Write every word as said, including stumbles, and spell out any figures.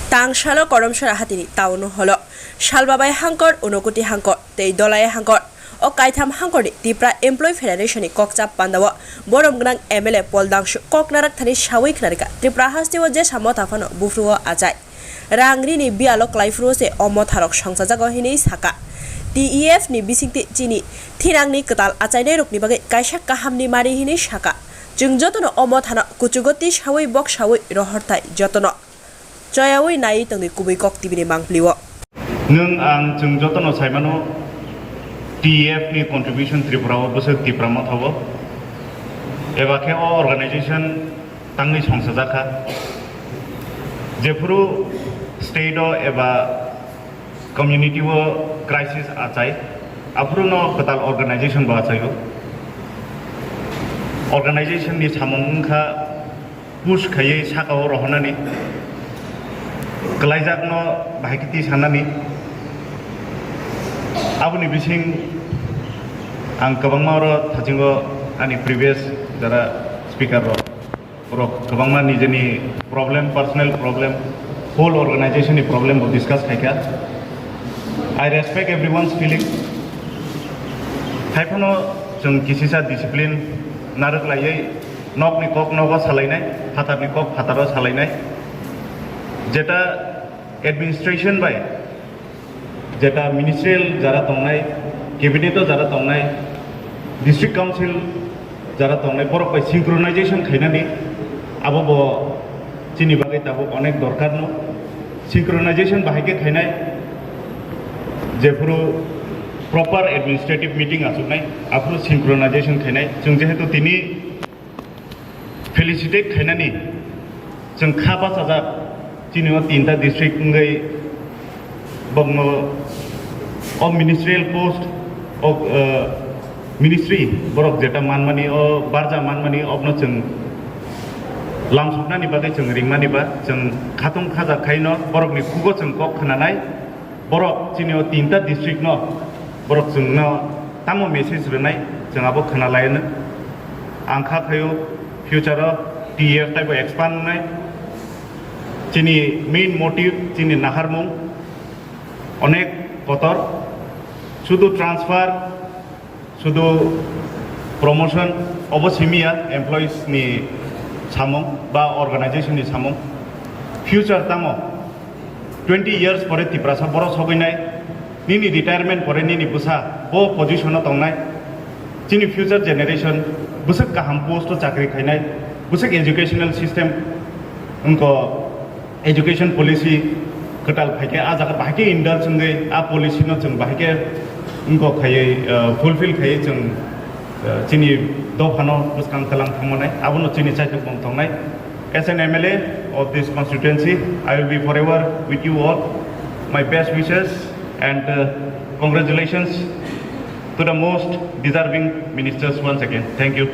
Tangsalo Koromsora hatini town hall o Salbabai Hangkor, Unokoti Hangkor tei Dolai Hangkor, o kaitham hangkorni Tipra Employee Federation ni kokchap pandao borom gwnang M L A Pol Dangsu kok narak thani sawi khwnarikha, Tripura hasteo jesa motha phano buphruo achai. Rang rini biyalo kwlaiphuru se o motharok songchajago hinwi saka. T E F ni bisingtwi chini thinangni kwtal achainairokni bagwi kaisa kahamni mari hinwi saka. Chwng jotono o mothano kuchugo tisawi boksawi rohorthai jotono choyawi naiwi tongdi kubui kok T V ni mangpilio. Nwng ang chwng jotono saimano T E F ni contribution Tripura o bwswk Tipra motha o eba khe o organization tangwi songchajakha. Jephuru state o eba community o crisis achai, aphuru no kwtal organization bo achai o. Organization ni samung wngkha push khaiwi saka o rohornani, kwlaijakno bahai khe twi sanani. Aboni bising ang kwbangma oro thachingo ani previous jara speaker rok, borok kwbangma nijeni problem, personal problem, whole organization ni problem bo discuss khaikha. I respect everyone's feeling. Haiphano chwng kisisa discipline narwk laiwi nokni kok nogo salainai, phatarni kok phataro salainai. Jeta administration bai, jeta ministerial jara tongnai, cabinet o jara tongnai, district council jara tongnai, borok bai synchronization khainani abo bo chini bagwi tabuk onek dorkar no. Synchronization bahai khe khainai, jephuru proper administrative meeting achuknai, aphuru synchronization khainai. Chwng jehetu tini felicitate khainani chwng kha bachajak, chini o tinta district wngwi bokno o ministerial post o, uh, ministry borok jeta manmani, o barja manmani, obno chwng lamsoknani bagwi chwng ringmani ba chwng khatung khajak khaino borokni khugo chwng kok khnanai. Borok chini o tinta district no borok chwngno tamo message rwnai, chwng abo khna laino. Ang kha khaio future o T E F taibo expand wngnai. Chini main motive, chini naharmung onek kotor, sudu transfer, sudu promotion obo simiya employees ni samung ba organization ni samung. Future tamo twenty years pore Tiprasa borok sogwi nai, nini retirement pore nini bwsa bo position o tongnai, chini future generation bwswk kaham post o chakri khainai, bwswk educational system wngkha, education policy kwtal phaikhe, ah jaga bahai khe indulge wngwi ah policy no chwng bahai khe wngkha khaiwi, uh, fulfill khaiwi chwng, uh, chini dophano bwskang kwlang thangmanai, abono chini chaitokmung tongnai. As an M L A of this constituency, I will be forever with you all. My best wishes and, uh, congratulations to the most deserving ministers once again. Thank you.